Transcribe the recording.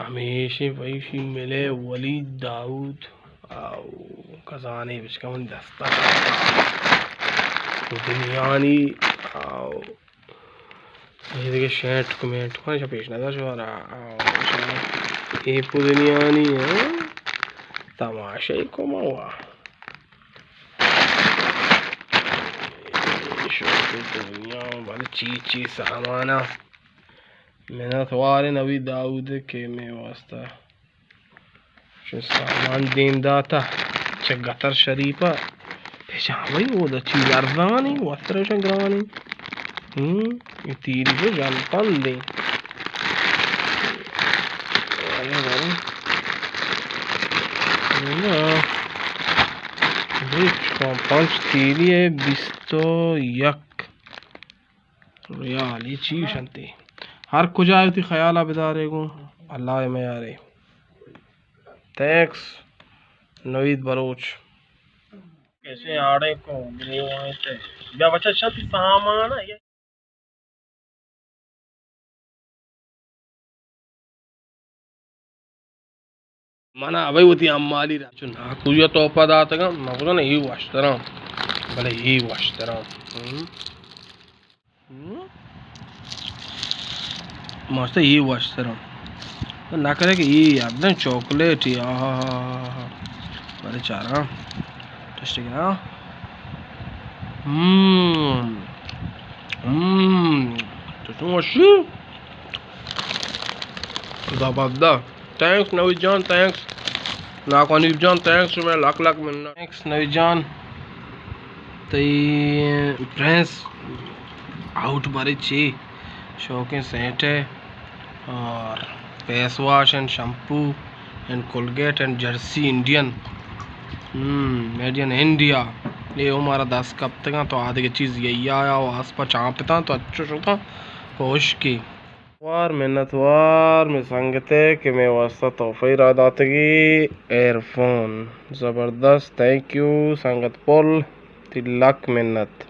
ہمیشیں پیشی ملے ولید داؤد۔ آؤ، کزانے بچکا من دستا۔ دنیانی، آؤ۔ اے دگہ شینٹ کمنٹ کن، ایشاں پیش نظر شمارا۔ آؤ، اے پو دنیانی ہے۔ تماشائی کو موا۔ اے شوق دنیا، بلے چی چی سامانا۔ منت واریں نوید داؤد کہ مئے واسطہ چہ سامان دیم داتہ چہ گتر شریف ءَ۔ پجامہ ئی اودا چیز ارزانی، وستر ایشاں گرانی۔ ہم، اے تیلی تو جنتن دیں۔ ارے بابا۔ نا۔ بچکاں پنچ تیلی ءَ بیست و یک ریال، اے چی شنتی؟ ہر کجا وتی خیال ءَ بدارے گوں، اللہ ءَ میارے۔ تھینکس نوید بلوچ۔ کیسے آڑے کو گریوائیں تے۔ بیا بچہ شتی سامان ہے۔ من ابئی وتی امالی را چو ناکوئی ءَ تحفہ داتگاں، من گوشاں اے وشتراں، بلے اے وشتراں۔ ہم۔ ہم۔ ماشاءاللہ اے وشتراں۔ نہ کرے کہ اے یادن چاکلیٹ، آہا۔ بلے چاراں۔ ٹیسٹ کراں۔ ہم۔ ہم۔ تو چون وشی؟ زبردست۔ تھینکس نوید جان، تھینکس۔ ناکو حنیف جان، تھینکس شمئے لک لک منت۔ تھینکس نوید جان۔ تئی پرنس آؤٹ بارے چی شوقیں سینٹ ہے اور face wash and shampoo and Colgate and jersey Indian, hmm, made in India. اے ہوں مارا دست کپتگاں تو آدگہ چیز یہی آیا و آس پہ چاپتاں تو اچو شتاں پہ ہشکی۔ وار منتوار مئے سنگتے کہ مئے واسطہ تحفہ ای را داتگی ایئر فون۔ زبردست، تھینک یو سنگت پل، تی لک منت۔